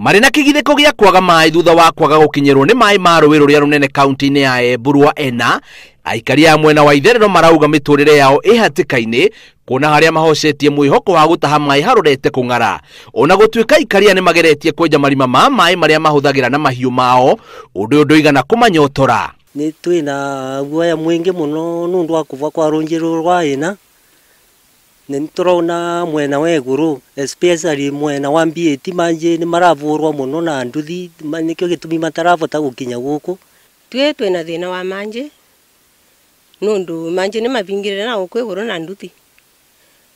Marĩ na kĩgirĩko gĩa kwaga maĩ thutha wa kwaga gũkinyĩrwo nĩ maĩ ma rũĩ rũrĩa rũnene kaunti-inĩ ya Embu rwa Ena. Aikari a mwena wa itherero marauga mĩtũrĩre yao ĩ hatĩka-inĩ kuona harĩa mahocetie mwĩhoko wa gũtaha maĩ harorete kũng'ara. Ona gũtuĩka aikari aya nĩmageretie kwenja marima ma maĩ marĩa mahũthagĩra na mahiũ mao, ũndũ ũyũ ndũigana kũmanyotora. Nĩ twĩna guoya mwingĩ mũno nũndũ wa kũbwa kwa rũnji rũrũ rwa Ena. Nĩ tũrona mwena wa igũrũ, especially mwena wa BAT manjĩ nĩ maravũrwo mũno na nduthi, nĩkĩo gĩtũmi matarabota gũkinya gũkũ. Twĩ twĩna thĩna wa manjĩ nũndũ manjĩ nĩ mabingĩrĩre na gũkũ igũrũ na nduthi.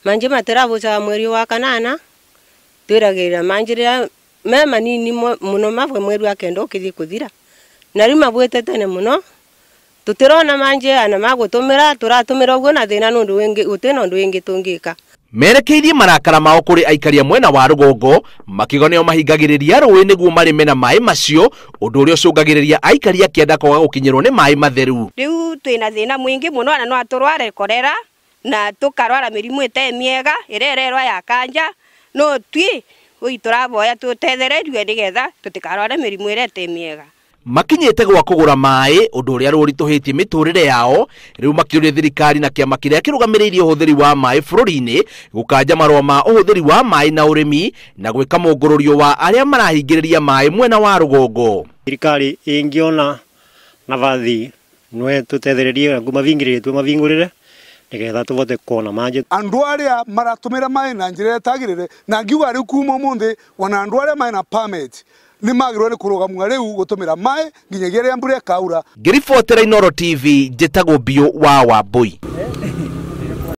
Manjĩ matirabũcaga mweri wa kanana, twĩragĩrĩra manjĩ rĩrĩa me manini mũno mabwe mweri wa kenda ũkĩthiĩ kũthira. Na rĩu mabwĩte tene mũno, tũtirona manjĩ ana magũtũmĩra, tũratũmĩra ũguo na thĩna nũndũ gũtirĩ na ũndũ wĩngĩ tũngĩka. Merekeirie marakara mao kũrĩ aikari a mwena wa rũgongo makiuga nĩo mahingagĩrĩria rũĩ nĩguo marĩme na maĩ macio, ũndũ ũrĩa ũcũngagĩrĩria aikari a kĩanda kwaga gũkinyĩrwo nĩ maĩ matheru. Rĩu twĩna thĩna mũingĩ mũno na no atũrware korera na tũkarwara mĩrimũ ĩtarĩ mĩega ĩrĩa ĩrerwa ya kanja, no twi ũi tũraboya tũtethererio nĩgetha tũtikarware mĩrimũ ĩrĩa ĩtarĩ mĩega. Makinyĩte gwa kũgũra maĩ, ũndũ ũrĩa rũritũhĩtie mĩtũrĩre yao. Rĩu makĩũria thirikari na kĩama kĩrĩa kĩrũgamĩrĩirie ũhũthĩri wa maĩ bũrũri-inĩ gũkanja marũa ma ũhũthĩri wa maĩ na ũrĩmi na gwĩka mũngũrũrio wa arĩa marahingĩrĩria maĩ mwena wa rũgongo. Thirikari ĩngĩona nabathi nwe tũtethererie nguma vingĩrĩrie twe mavingũrĩre nĩgetha tũvote kuona maĩ. Andũ arĩa maratũmĩra maĩ na njĩra ĩtagĩrĩire, na ngiuga rĩu kuma ũmũthĩ ona andũ arĩa mena permit nĩ magĩrĩirwo nĩ kũrũgamia rĩu gũtũmĩra maĩ nginyagia rĩrĩa mbura ĩkaura. Ngĩribotera Inooro TV, njĩtagwo Biũ wa Wambui.